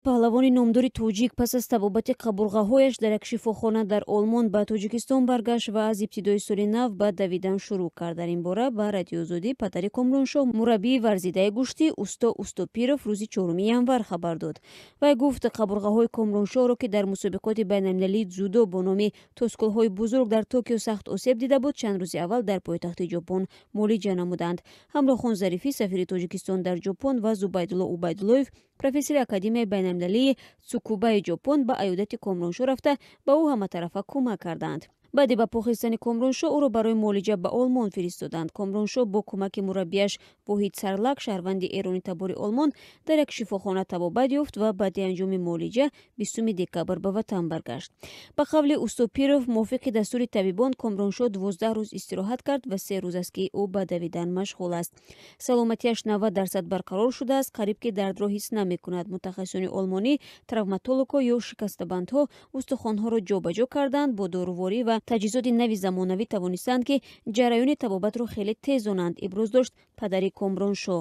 Паҳлавони номдори тоҷик пас аз табобати қабурғаҳояш дар як шифохона дар Олмон ба Тоҷикистон баргашт ва аз ибтидои соли нав ба давидан шурӯъ кард. Дар ин бора ба Радиои Озодӣ падари Комроншоҳ, мураббии варзидаи гӯштӣ Усто Устопиров рӯзи 4 январ хабар дод. Вай гуфт, қабурғаҳои Комроншоҳро, ки дар мусобиқоти байналмилалии дзюдо бо номи Тоскулҳои бузург дар Токио сахт осеб дида буд, чанд рӯзи аввал дар пойтахти Ҷопон муолиҷа намуданд. Ҳамроҳхон Зарифӣ, сафири Тоҷикистон дар Ҷопон, ва Зубайдулло Убайдуллоев, профессори Академияи байналмилалии Цукубаи Ҷопон, ба аёдати Комроншоҳ рафта, ба ӯ ҳаматарафа кӯмак карданд. Баъди ба по хестани Комроншоҳ ӯро барои муолиҷа ба Олмон фиристоданд. Комроншоҳ бо кӯмаки мураббияш Воҳид Сарлак, шаҳрванди эронӣ табори Олмон, дар як шифохона табобат ёфт ва баъди анҷоми муолиҷа 20 декабр ба ватан баргашт. Ба қавли Устопиров, мувофиқи дастури табибон, Комроншоҳ 12 рӯз истироҳат кард ва 3 рӯз аст, ки ӯ ба давидан машғул аст. Саломатиаш 90% барқарор шудааст, қариб ки дардро ҳис намекунад. Мутахассисони олмонӣ, травматологҳо ё шикастабандҳо устухонҳоро ҷобаҷо карданд, бо доруворӣ ва таҷҳизоти нави замонавӣ тавонистанд, ки ҷараёни табобатро хеле тезонанд, иброз дошт падари Комроншоҳ.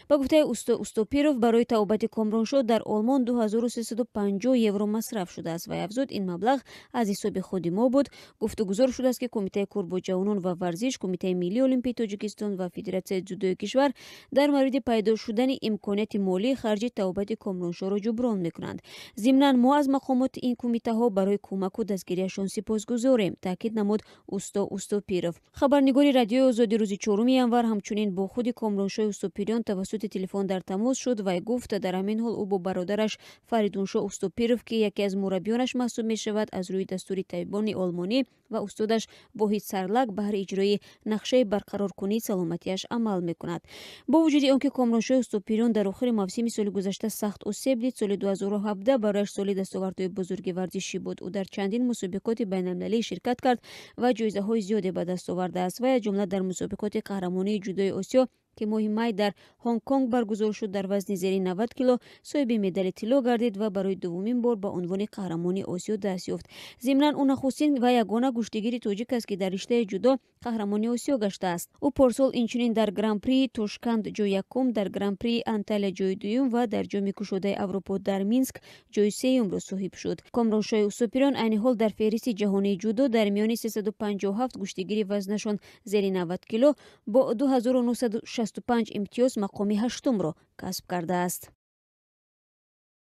Ба гуфтаи Усто Устопиров, барои табобати Комроншоҳ дар Олмон 2350 евро масраф шудааст. Вай афзуд, ин маблағ аз ҳисоби худи мо буд. Гуфтугузор шудааст, ки Кумитаи кор бо ҷавонон ва варзиш, Кумитаи миллии олимпии Тоҷикистон ва Федератсияи дзюдои кишвар дар мавриди пайдо шудани имконияти молӣ харҷи табобати Комроншоҳро ҷуброн мекунанд. Зимнан, мо аз мақомоти ин кумитаҳо барои кӯмаку дастгириашон сипосгузорем, таъкид намуд Усто Устопиров. Хабарнигори Радиои Озодӣ рӯзи 4 январ ҳамчунин бо худи Комроншоҳи Устопириён тавассути телефон дар тамос шуд. Вай гуфт, дар ҳамин ҳол ӯ бо бародараш Фаридуншоҳ Устопиров, ки яке аз мураббиёнаш маҳсуб мешавад, аз рӯи дастури табибони олмонӣ ва устодаш Воҳид Сарлак баҳри иҷрои нақшаи барқароркунии саломатиаш амал мекунад. Бо вуҷуди он ки Комроншоҳи Устопириён дар охири мавсими соли гузашта сахт осеб дид, соли 2017 барояш соли дастовардҳои бузурги варзишӣ буд. Ӯ дар чандин мусобиқоти байналмилалӣ ширкат кард ва ҷоизаҳои зиёде ба даст овардааст. Вай аз ҷумла дар мусобиқоти қаҳрамонии ҷудои Осиё, ки моҳи май дар Ҳонконг баргузор шуд, дар вазни зери 90 кило соҳиби медали тилло гардид ва барои дуввумин бор ба унвони қаҳрамони Осиё даст ёфт. Зимнан, ӯ нахустин ва ягона гӯштигири тоҷик аст, ки дар риштаи ҷудо қаҳрамони Осиё гаштааст. Ӯ порсол инчунин дар Гран-прии Тошканд ҷои якум, дар Гран-прии Анталия ҷои дуюм ва дар Ҷоми кушодаи Аврупо дар Минск ҷои сеюмро соҳиб шуд. Комроншоҳи Устопириён айни ҳол дар феҳристи ҷаҳонии ҷудо дар миёни 357 гӯштигири вазнашон зери 90 кило бо 2965 имтиёз мақоми ҳаштумро касб кардааст.